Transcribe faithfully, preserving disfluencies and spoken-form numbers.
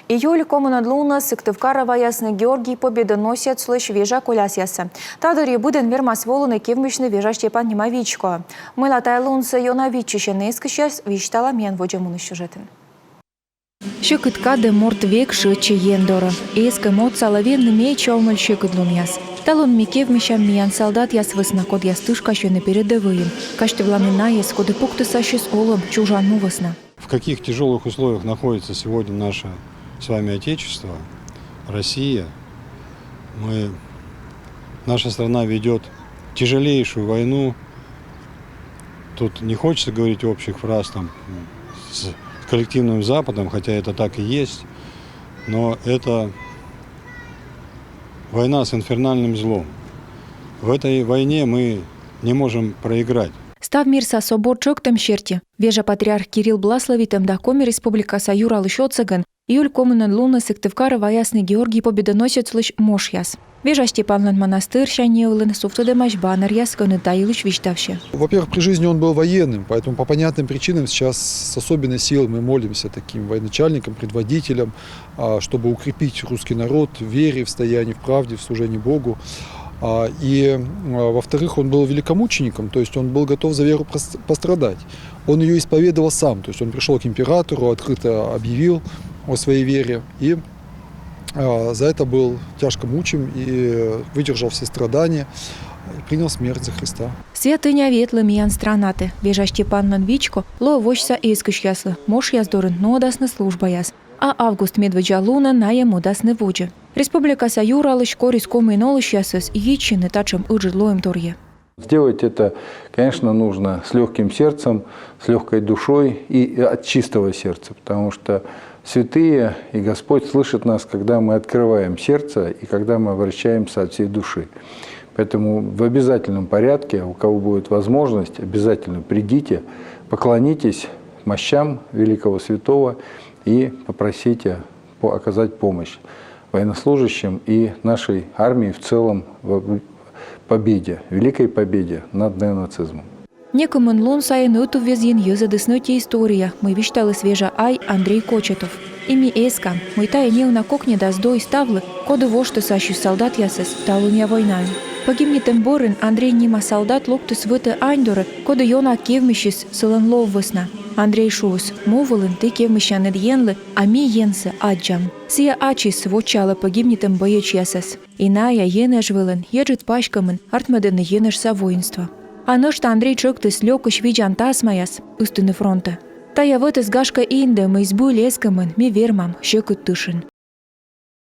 Июль комынӧд лунӧ Сыктывкарӧ ваясны Георгий Победоносецлысь вежа колясъяссӧ. Та дырйи быдӧн вермас волыны кевмысьны Вежа Степан нима вичкоӧ. Мыйла тайӧ лунсӧ ёна виччысьӧны эскысьяс, висьтала миян водзӧ мунысь сюжетын. Сьӧкыд кадӧ морт век шыӧдчӧ Ен дорӧ. Эскӧм отсалӧ венны медся омӧль сьӧкыд лунъяс. Талун ми кевмысям миян салдатъяс вӧсна, кодъяс тышкасьӧны передӧвӧйын. Казьтывлам найӧс, коді пуктіс ассьыс олӧм чужан му вӧсна. В каких тяжёлых условиях находится сегодня наша с вами Отечество, Россия. Мы, наша страна ведёт тяжелейшую войну. Тут не хочется говорить общих фраз там с коллективным Западом, хотя это так и есть, но это война с инфернальным злом. В этой войне мы не можем проиграть. Став мирса собор тшӧктӧм серти, вежа патриарх Кирилл бласловитӧм да Коми Республикаса Юралысь отсӧгӧн июль комынӧд лунӧ Сыктывкарӧ ваясны Георгий Победоносецлысь мощъяс. Вежа Степанлӧн манастырсянь неылын сувтӧдӧмаӧсь баннеръяс, кӧні та йылысь висьтавсьӧ. Во-первых, при жизни он был военным, поэтому по понятным причинам сейчас с особенной силой мы молимся таким военачальникам, предводителям, а, чтобы укрепить русский народ в вере, в стоянии, в правде, в служении Богу. А, и, а, во-вторых, он был великомучеником, то есть он был готов за веру прос- пострадать. Он её исповедовал сам, то есть он пришёл к императору, открыто объявил о своей вере и, а, за это был тяжко мучим и выдержал все страдания, и принял смерть за Христа. Святыня ветлӧ миян странатӧ. Вежа Степанлӧн вичко лоӧ восьса эскысьяслы, мощъяс дорын нуӧдасны службаяс. А август медводдза лунӧ найӧ мӧдасны водзӧ. Республикаса Юралысь корис Комиын олысьясӧс йитчыны татшӧм ыджыд лоӧмторйӧ. Сделать это, конечно, нужно с лёгким сердцем, с лёгкой душой и от чистого сердца, потому что святые и Господь слышит нас, когда мы открываем сердце и когда мы обращаемся от всей души. Поэтому в обязательном порядке, у кого будет возможность, обязательно придите, поклонитесь мощам великого святого и попросите по- оказать помощь военнослужащим и нашей армии в целом в победе, великой победе над неонацизмом. Некымын лун сайын ӧтуввезйын йӧзӧдісны ӧти история, мый висьталіс вежа ай Андрей Кочетов. И ми эскам, мый тайӧ неуна кокньӧдас дой ставлы, коді воштіс ассьыс салдатъясӧс талунъя войнаын. Пӧгибнитӧм бӧрын Андрей нима салдат локтіс вӧтӧ ань дорӧ, коді ёна кевмысис сылӧн лов вӧсна. Андрей шуис: му вылын ті кевмысянныд Енлы, а ми Енсӧ аддзам. Сійӧ ачыс вочаалӧ пӧгибнитӧм боечьясӧс. И найӧ Енэж вылын еджыд паськӧмын артмӧдӧны Енэжса воинство. А нӧшта Андрей тшӧктіс лёкысь видзан тасмаяс ыстыны фронтӧ. Тайӧ вӧтыс, гашкӧ, индӧ, мый збыль эскӧмӧн ми вермам сьӧкыд тышын.